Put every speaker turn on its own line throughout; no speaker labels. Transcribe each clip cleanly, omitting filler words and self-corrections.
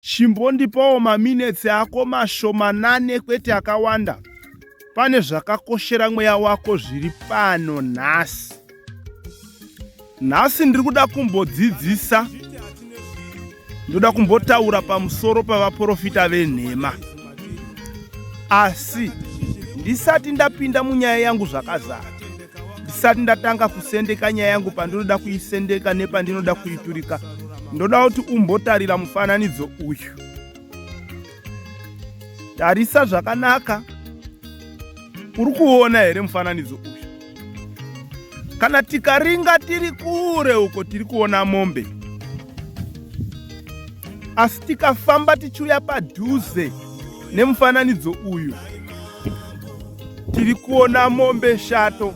Chimbondipawo maminetsi ako mashomanane kwete akawanda. Pane zvakakoshera mweya wako zviri pano nhasi. Nhasi ndiri kuda kumbodzidzisa, ndoda kumbotaura pamusoro pavaprofita venhema. Asi ndisati ndapinda munyaya yangu zvakazara, ndisati ndatanga kusendeka nyaya yangu pandinoda kuisendeka nepandinoda kuiturika, ndoda kuti umbotarira mufananidzo uyu. Tarisa zvakanaka. Uri kuona here mufananidzo uyu? Kana tikaringa tiri kure uko tiri kuona mombe, asi tikafamba tichiuya padhuze nemufananidzo uyu tiri kuona mombe shato.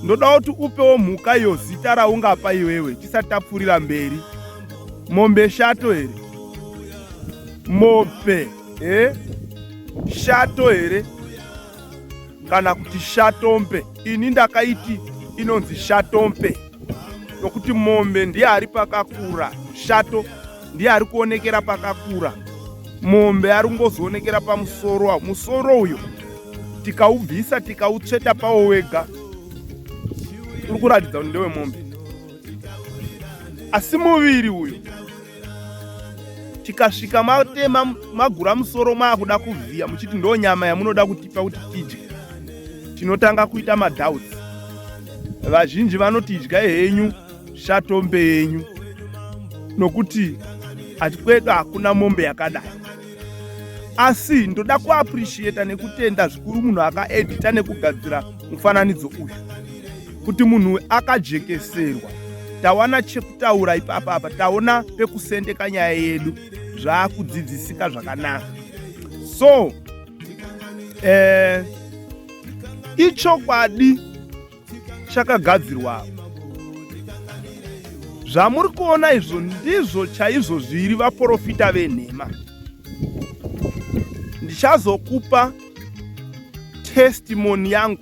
Ndoda kuti upewo mhuka iyo zita raungapa iwewe tisati tapfuurira mberi. Mombe shato here? Mombe eh? Shato here kana kuti shatombe? Ini ndakaiti inonzi shatombe nokuti mombe ndiye ari pakakura, shato ndiye ari kuonekera pakakura, mombe ari kungozoonekera pamusoro. Musoro uyo tikaubvisa tikautsveta pawo wega uri kuratidza kuti ndewemombe, asi muviri uyo tikasvika matema magura musoro maakuda kuvhiya muchiti ndo nyama yamunoda kutipa kuti tidye, tinotanga kuita madoubts. Vazhinji vanoti idyai henyu shatombe yenyu nokuti kwedu hakuna mombe yakadai. Asi ndoda kuappreciata nekutenda zvikuru munhu akaedita nekugadzira mufananidzo uyu, kuti munhu akajekeserwa. Tawana chekutaura ipapa apa, taona pekusendeka nyaya yedu, zvaakudzidzisika zvakanaka. So ichokwadi chakagadzirwa. Zvamuri kuona izvo ndizvo chaizvo zviri vaprofita venhema. Ndichazokupa testimony yangu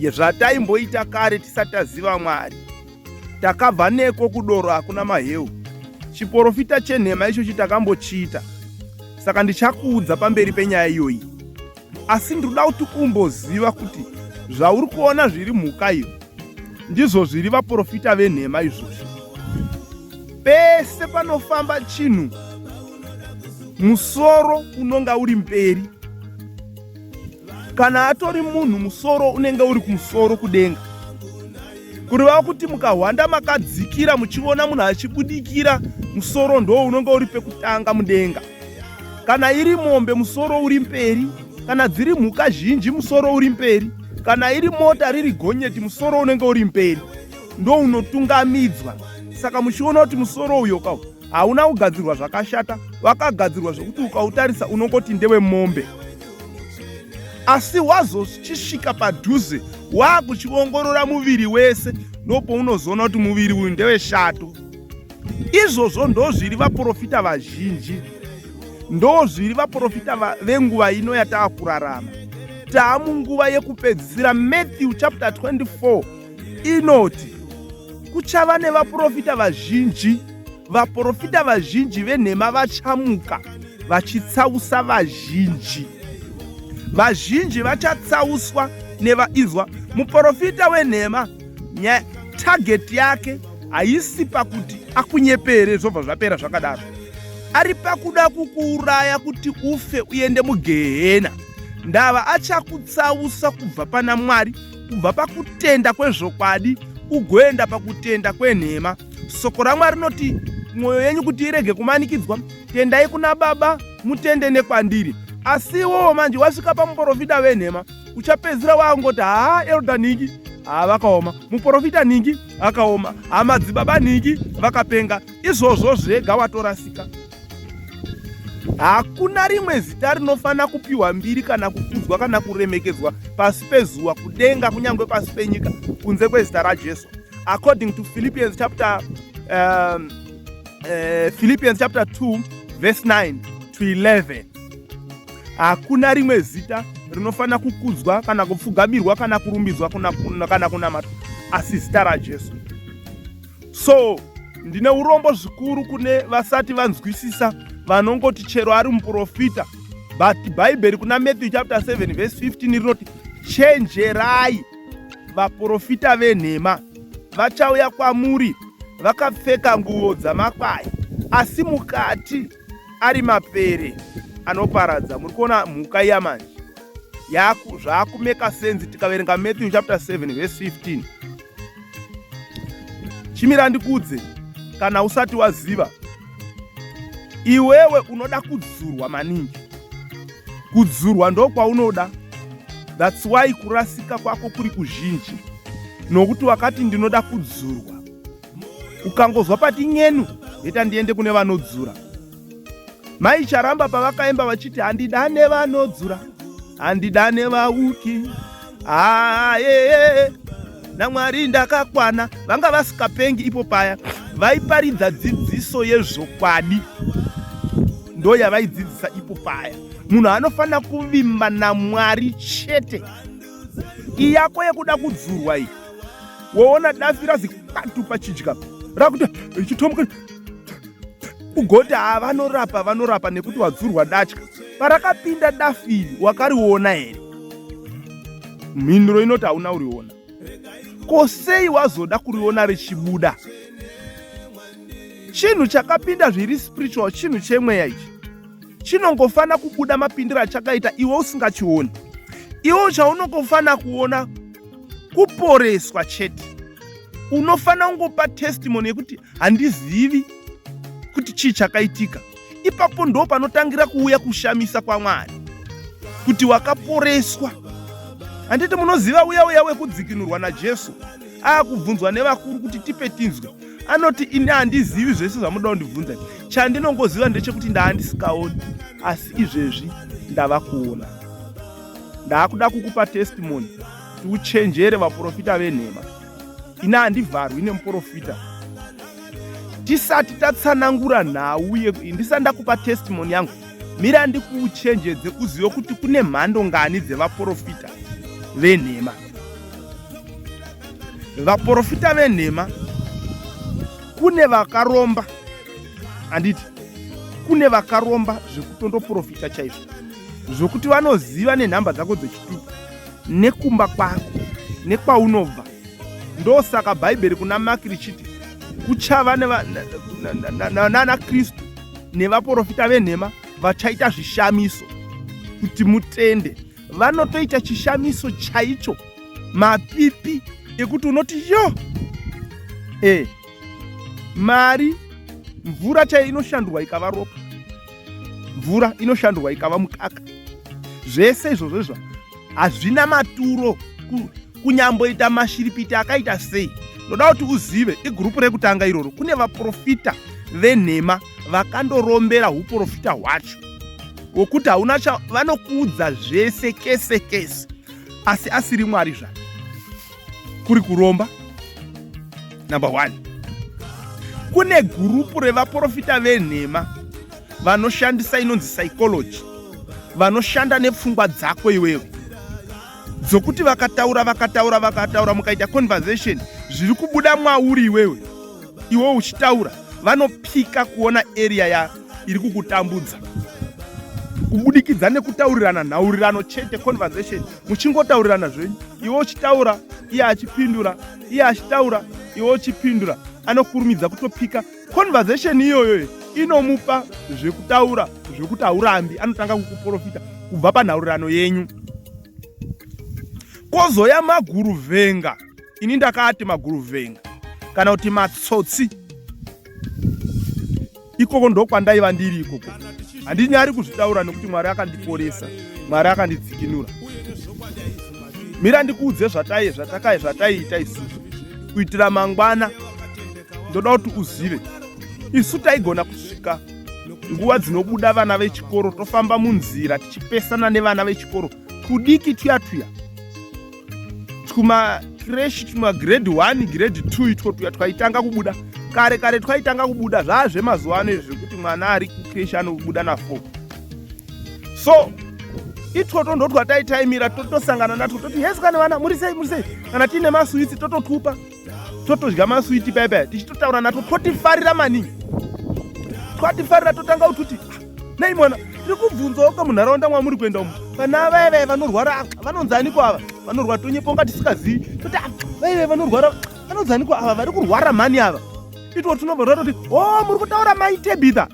yezvataimboita kare tisati taziva Mwari. Takabva neko kudoro hakuna maheu. Chiprofita chenhema ichochi takambochiita, saka ndichakuudza pamberi penyaya iyoyi. Asi ndinoda kuti umboziva kuti zvauri kuona zviri mhuka iyo ndizvo zviri vaprofita venhema izvozvo. Pese panofamba chinhu, musoro unonga uri mberi. Kana atori munhu, musoro unenge uri kumusoro kudenga. Kureva kuti mukahwanda makadzikira muchiona munhu achibudikira, musoro ndo unonga uri pekutanga mudenga. Kana iri mombe, musoro uri mberi. Kana dziri mhuka zhinji, musoro uri mberi. Kana iri mota, riri gonyeti, musoro unenge uri mberi, ndo unotungamidzwa. Saka muchiona kuti musoro uyo kawo hauna kugadzirwa zvakashata, wakagadzirwa zvekuti ukautarisa unongoti ndewe mombe. Asi wazochisvika padhuze waakuchiongorora muviri wese, ndopounozoona kuti muviri uyu ndeweshato. Izvozvo ndozviri vaprofita vazhinji, ndozviri vaprofita venguva ino yataa kurarama. Taa munguva yekupedzisira. Matthew chapter 24 inoti kuchava nevaprofita vazhinji, vaprofita vazhinji venhema vachamuka vachitsausa vazhinji. Vazhinji vachatsauswa nevaizwa. Muprofita wenhema, target yake haisi pakuti akunyepere zvobva zvapera zvakadaro. Ari pakuda kukuuraya kuti ufe uende mugehena. Ndava achakutsausa kubva pana Mwari, kubva pakutenda kwezvokwadi ugoenda pakutenda kwenhema. Soko raMwari rinoti mwoyo yenyu kuti irege kumanikidzwa, tendai kuna Baba, mutende nekwandiri. Asi iwowo manje wasvika pamuprofita venhema, uchapedzisira waangoti haa, elder nhingi haa vakaoma, muprofita nhingi akaoma, hamadzibaba nhingi vakapenga. Izvozvo zvega watorasika. Hakuna rimwe zita rinofanira kupiwa mbiri kana kukudzwa kana kuremekedzwa pasi pezuva, kudenga kunyange pasi penyika, kunze kwezita raJesu. According to Philippians chapter 2 verse 9 to 11, hakuna rimwe zita rinofanira kukudzwa kana kupfugamirwa kana kurumbidzwa kana kunamatwa asi zita raJesu. So Ndine urombo zvikuru kune vasati vanzwisisa vanongoti chero ari muprofita, but Bhaibheri kuna Matthew chapter 7 verse 15 rinoti chenjerai vaprofita venhema vachauya kwamuri vakapfeka nguvo dzamakwai asi mukati ari mapere anoparadza. Muri kuona mhuka iya manje zvaakumeka senzi tikaverenga Matthew chapter 7 verse 15. Chimira ndikudze, kana usati waziva, iwewe unoda kudzurwa maningi. Kudzurwa ndokwaunoda. That's why kurasika kwako kuri kuzhinji, nokuti wakati ndinoda kudzurwa. Ukangozwa pati nyenu, ita ndiende kune vanodzura. Mai Charamba pavakaimba vachiti handidane vanodzura, handidane vauki, aye naMwari ndakakwana, vanga vasikapengi ipo paya, vaiparidza dzidziso yezvokwadi, ndo yavaidzidzisa ipo paya. Munhu anofanira kuvimba naMwari chete. Iyako yekuda kudzurwa iyi, woona dafi razikwatu pachidya rakuti richitomuka ugoti haa vanorapa vanorapa nekuti wadzurwa datya. Parakapinda dafiri wakariona here? Mhinduro inoti hauna uriona. Ko sei wazoda kuriona richibuda? Chinhu chakapinda zviri spiritual, chinhu chemweya ichi chinongofana kubuda mapindiro achakaita iwe usingachioni. Iwe chaunongofana kuona kuporeswa chete. Unofana kungopa testimony yekuti handizivi kuti chii chakaitika. Ipapo ndo panotangira kuuya kushamisa kwaMwari kuti wakaporeswa. Handiti munoziva uya uya wekudzikinurwa naJesu akubvunzwa nevakuru kuti tipe tinzwe, anoti ini handizivi zvese zvamunoda kundibvunza, chandinongoziva ndechekuti ndaandisikaoni, asi izvezvi ndava kuona. Ndaakuda kukupa testimony kuti uchenjere vaprofita venhema. Ini handivharwi nemuprofita. Tisati tatsanangura nhau, ndisati ndakupa testimony yangu, mira ndikuchenjedze uzive kuti kune mhando ngani dzevaprofita venhema. Vaprofita venhema kune vakaromba, handiti? Kune vakaromba zvekutondoprofita chaizvo, zvokuti vanoziva nenhamba dzako dzechitupa nekumba kwako nekwaunobva. Ndosaka Bhaibheri kuna Maki richiti kuchava nana Kristu nevaprofita venhema vachaita zvishamiso kuti mutende. Vanotoita chishamiso chaicho, mapipi ekuti unoti yo mari mvura chaiyo inoshandurwa ikava ropa, mvura inoshandurwa ikava mukaka. Zvese izvozvo izvo hazvina maturo, kunyamboita mashiripiti akaita sei. Ndoda kuti uzive igurupu rekutanga iroro, kune vaprofita venhema vakandorombera uprofita hwacho wokuti hauna cha vanokuudza zvese kese kese, asi asiri Mwari zvake, kuri kuromba. Number 1, kune gurupu revaprofita venhema vanoshandisa inonzi psychology, vanoshanda nepfungwa dzako iwewe, dzokuti vakataura vakataura vakataura mukaita conversation, zviri kubuda mwauri iwewe, iwe uchitaura, vanopika kuona area ya iri kukutambudza kubudikidza nekutaurirana nhaurirano chete, conversation, muchingotaurirana zvenyu, iwe uchitaura iye achipindura, iye achitaura iwe uchipindura. Anokurumidza kutopika conversation iyoyo, inomupa zvekutaura zvekuti haurambi, anotanga kukuprofita kubva panhaurirano yenyu. Kozoya maguruvhenga, ini ndakaati maguruvhenga kana kuti matsotsi. Ikoko ndokwandaiva ndiri ikoko, handinyari kuzvitaura nekuti Mwari akandiporesa, Mwari akandidzikinura. Mira ndikuudze zvatai zvatakai zvataiita isusu kuitira mangwana. Ndoda kuti uzive, isu taigona kusvika nguva dzinobuda vana vechikoro, tofamba munzira tichipesana nevana vechikoro tudiki tuya tuya tumakreshi, tumagrade 1 grade 2, itwo tuya twaitanga kubuda kare kare, twaitanga kubuda zvaazvemazuva ano izvi zvekuti mwana ari kukreshi anobuda na4. So itwoto ndo twataitaimira, totosangana natwo, toti hesi kana vana, muri sei, muri sei? Kana tiine masuwitsi tototupa. Totodya maswiti paya paya tichitotaura natwo twotifarira maningi. Twatifarira totanga kututi ah, nei mwana tiri kubvunzawo ka munharaunda mwamuri kuenda umu vana vaya vaya vanorwara ah, vanonzi aniko ava vanorwara tonyeponga tisikazivi toti ah, vaya vaya vanorwara vanonzi aniko ava vari kurwara mhani ava itwo tinobva tototi o oh, muri kutaura mai Tabitha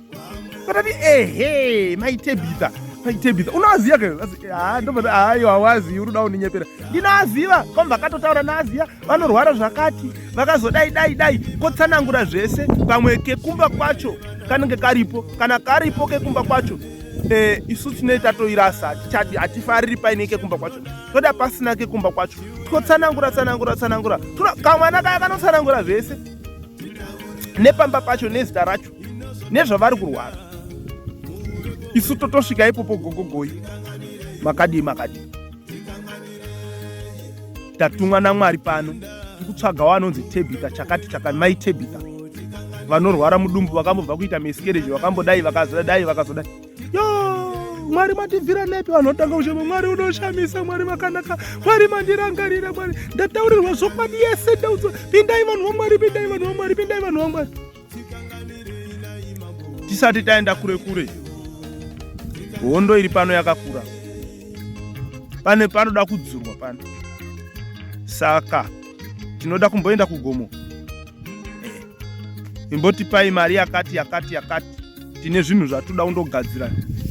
Katati ehe mai Tabitha mai Tabitha unoaziva ke ah ndobva hayo hawazivi uri kuda kundinyepera ndinoaziva kwamva akatotaura naaziva vanorwara zvakati vakazodai dai dai kotsanangura zvese pamwe kekumba kwacho kanenge karipo kana karipo kekumba kwacho eh, isu tinee tatoirasa hatichadi hatifariri paine kekumba kwacho toda pasina kekumba kwacho totsanangura tsanangura tsanangura kamwana kaya kanotsanangura zvese nepamba pacho nezita racho nezvavari kurwara isu totosvika ipopo gogogoi makadii makadii tatumwa namwari pano tikutsvagawo anonzi Tabitha chakati chakati mai Tabitha vanorwara mudumbu vakambobva kuita miscarriage vakambodai vakazodai vakazodai yo mwari matibvira nepi vanhu votanga kuchema mwari unoshamisa mwari makanaka mwari mandirangarira mwari ndataurirwa zvokwadi yese ndaudzwa pindai vanhu vamwari pindai vanhu vamwari pindai vanhu vamwari tisati taenda kure kure hondo iri pano yakakura pane panoda kudzurwa pano saka tinoda kumboenda kugomo eh, imbotipai mari yakati yakati yakati tine zvinhu zvatoda kundogadzira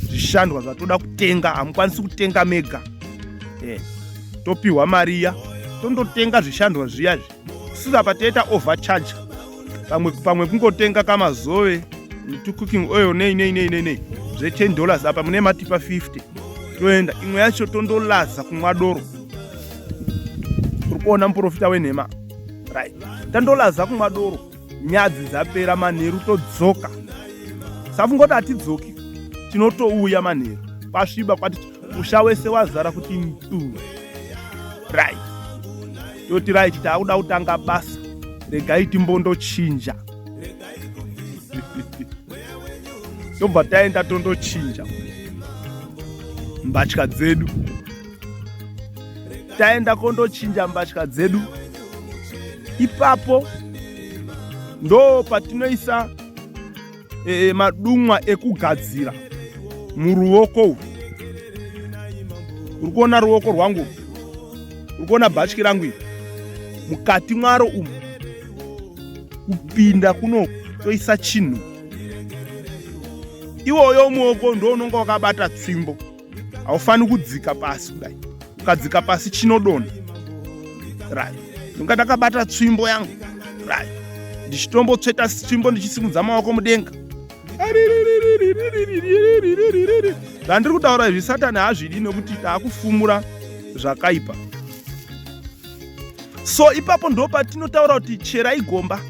zvishandwa zvatoda kutenga hamukwanisi kutenga mega eh, topiwa mari iya tondotenga zvishandwa zviya zvi isusu apa toita overcharge pamwe pamwe kungotenga kamazove to cooking oil nei nei nei nei nei zve 10 dollars apa mune matipa 50 toenda imwe yacho tondolaza kumwa doro uri kuona muprofita wenhema right tandolaza kumwa doro nyadzi dzapera manheru todzoka safungoti hatidzoki tinotouya manheru kwasviba kwati musha wese wazara kuti mtu right toti right taakuda kutanga basa regai timbondochinja tobva taenda tondochinja mbatya dzedu taenda kondochinja mbatya dzedu ipapo ndo patinoisa e, madumwa ekugadzira muruoko urwu uri kuona ruoko rwangu uri kuona bhatyi rangu iri mukati mwaro umu kupinda kuno toisa chinhu iwoyo muoko ndo unonga wakabata tsvimbo haufani kudzika pasi kudai ukadzika pasi chinodonha right ndinga ndakabata tsvimbo yangu right ndichitombotsveta tsvimbo ndichisimudza maoko mudenga zvandiri kutaura izvi satani haazvidi nekuti taakufumura zvakaipa so ipapo ndo patinotaura kuti cherai gomba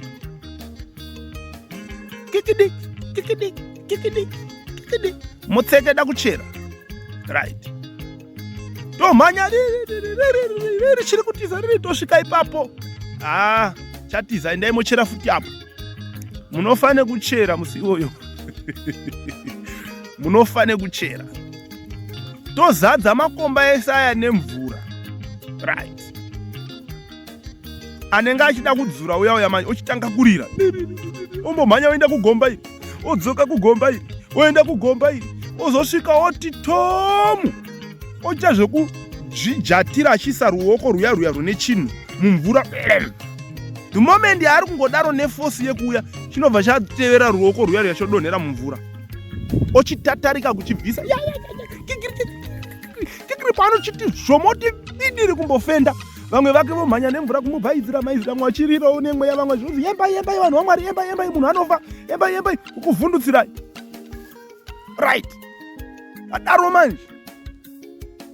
kikidi kikidi kikidi kikidi mutsekeda kuchera right tomhanya richiri kutiza riri tosvika ipapo ah chatiza endai mochera futi apo munofa nekuchera musi iwoyo munofa nekuchera tozadza makomba ese aya nemvura right anenge achida kudzura uya uya manje ochitanga kurira ombomhanya oenda kugomba iri odzoka kugomba iri oenda kugomba iri ozosvika oti tomu oita zvekuzvijatira achiisa ruoko rwuya rwuya rune chinhu mumvura the moment yaari kungodaro nefosi yekuuya chinobva chatevera ruoko rwuya rwuya chodonhera mumvura ochitatarika kuchibvisa kikiri pano chiti zvomoti bidiri kumbofenda vamwe vake vomhanya nemvura kumubhaidzira maizira vamwe vachirirawo nemweya vamwe zvonzi yembai yembai vanhu vamwari yembai yembai munhu anofa yembai yembai kukuvhundutsirai right adaro manje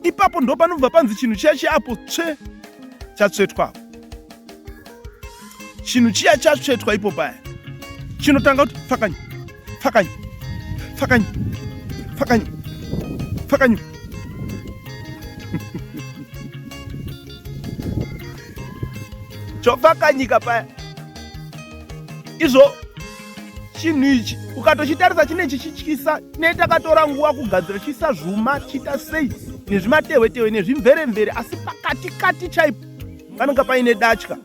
ipapo ndo panobva panzi chinhu chiya chiapo tsve chatsvetwa chinhu chiya chatsvetwa ipo paya chinotanga kuti pfakanyi pfakanyi pfakanyi pfakanyi pfakanyi chopfakanyika paya izvo chinhu ichi ukatochitarisa chine chichityisa tine takatora nguva kugadzira chiisa zvuma chiita sei nezvimatehwetehwe nezvimveremvere asi pakati kati chaipo panenge paine datya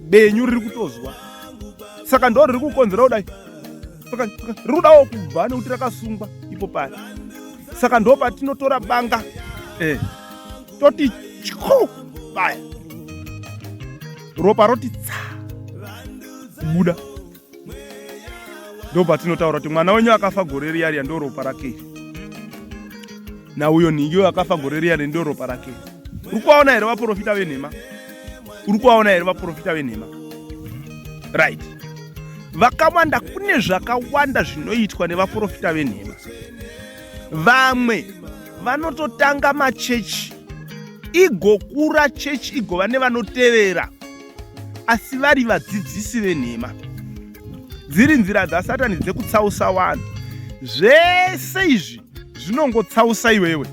Benyu riri kutozwa. Saka ndo riri kukonzera kudai. Saka riri kudawo kubva nekuti rakasungwa ipo paya. Saka ndo patinotora banga eh, toti tyo baya, ropa roti tsa kubuda. Ndo patinotaura kuti mwana wenyu akafa gore riya riya ndo ropa rake iri, nauyo nhingi uyo akafa gore riya ndo ropa rake. Uri kuvaona here vaprofita venhema? Uri kuvaona here vaprofita venhema? Right, vakawanda. Kune zvakawanda zvinoitwa nevaprofita venhema. Vamwe vanototanga machechi, igokura chechi, igova nevanotevera, asi vari vadzidzisi venhema, dziri nzira dzasatani dzekutsausa vanhu. Zvese izvi zvinongotsausa iwewe,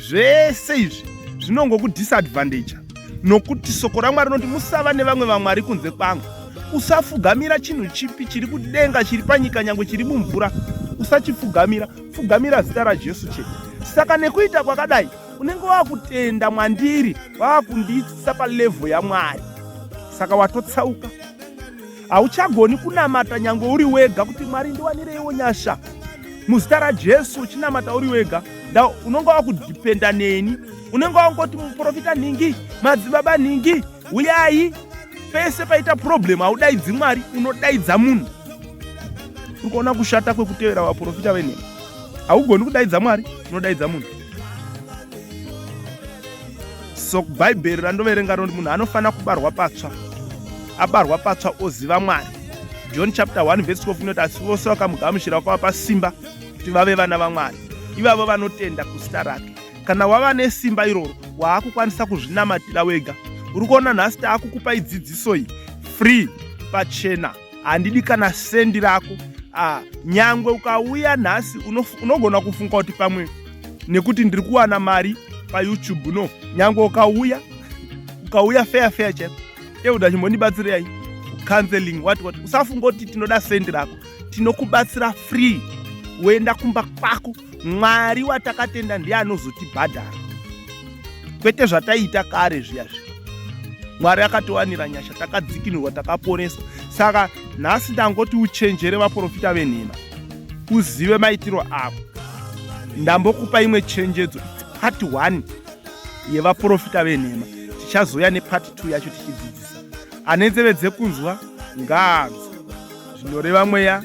zvese izvi zvinongokudisadvantage, nokuti soko raMwari rinoti, "Musava nevamwe vamwari kunze kwangu. Usafugamira chinhu chipi chiri kudenga, chiri panyika, nyange chiri mumvura, usachipfugamira. Pfugamira zita raJesu chete." Saka nekuita kwakadai unenge wakutenda mwandiri, wakundiisa palevel yaMwari. Saka watotsauka, hauchagoni kunamata nyange uri wega kuti, "Mwari, ndiwanireiwo nyasha muzita raJesu." Uchinamata uri wega, unonge wakudhipenda neni, unenge wangoti, "Muprofita nhingi, madzibaba nhingi, uyai." Pese paita problem haudaidzi Mwari, unodaidza munhu. Uri kuona kushata kwekutevera vaprofita venhema? Haugoni kudaidza Mwari, unodaidza munhu. So Bhaibheri randoverenga rinoti munhu anofanira kubarwa patsva, abarwa patsva oziva Mwari. John chapter 1 verse 12 inoti, "Asi vose vakamugamuchira vakavapa simba kuti vave vana vaMwari, ivavo vanotenda kuzita rake." Kana wava nesimba iroro, waakukwanisa kuzvinamatira wega. Uri kuona nhasi taakukupai dzidziso iyi free, pachena, handidi kana sendi rako. Ah, nyangwe ukauya nhasi unogona kufunga kuti pamwe nekuti ndiri kuwana mari paYouTube. No, nyangwe ukauya fair fair chaiko, "Euda, chimbondibatsirei counseling," what what, usafunga kuti tinoda sendi rako. Tinokubatsira free, woenda kumba kwako. Mwari watakatenda ndiye anozotibhadhara, kwete zvataiita kare zviya zvi. Mwari akatiwanira nyasha, takadzikinurwa, takaponeswa. Saka nhasi ndangoti uchenjere vaprofita venhema, uzive maitiro avo. Ndambokupa imwe chenjedzo, part 1 yevaprofita venhema. Tichazouya nepart 2 yacho tichidzidzisa. Ane nzeve dzekunzwa ngaanzwe zvinoreva Mweya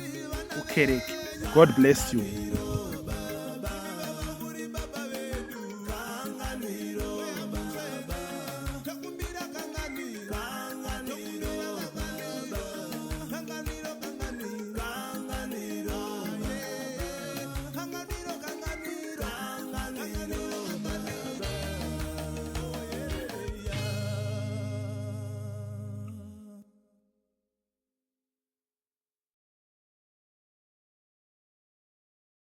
kukereke. God bless you.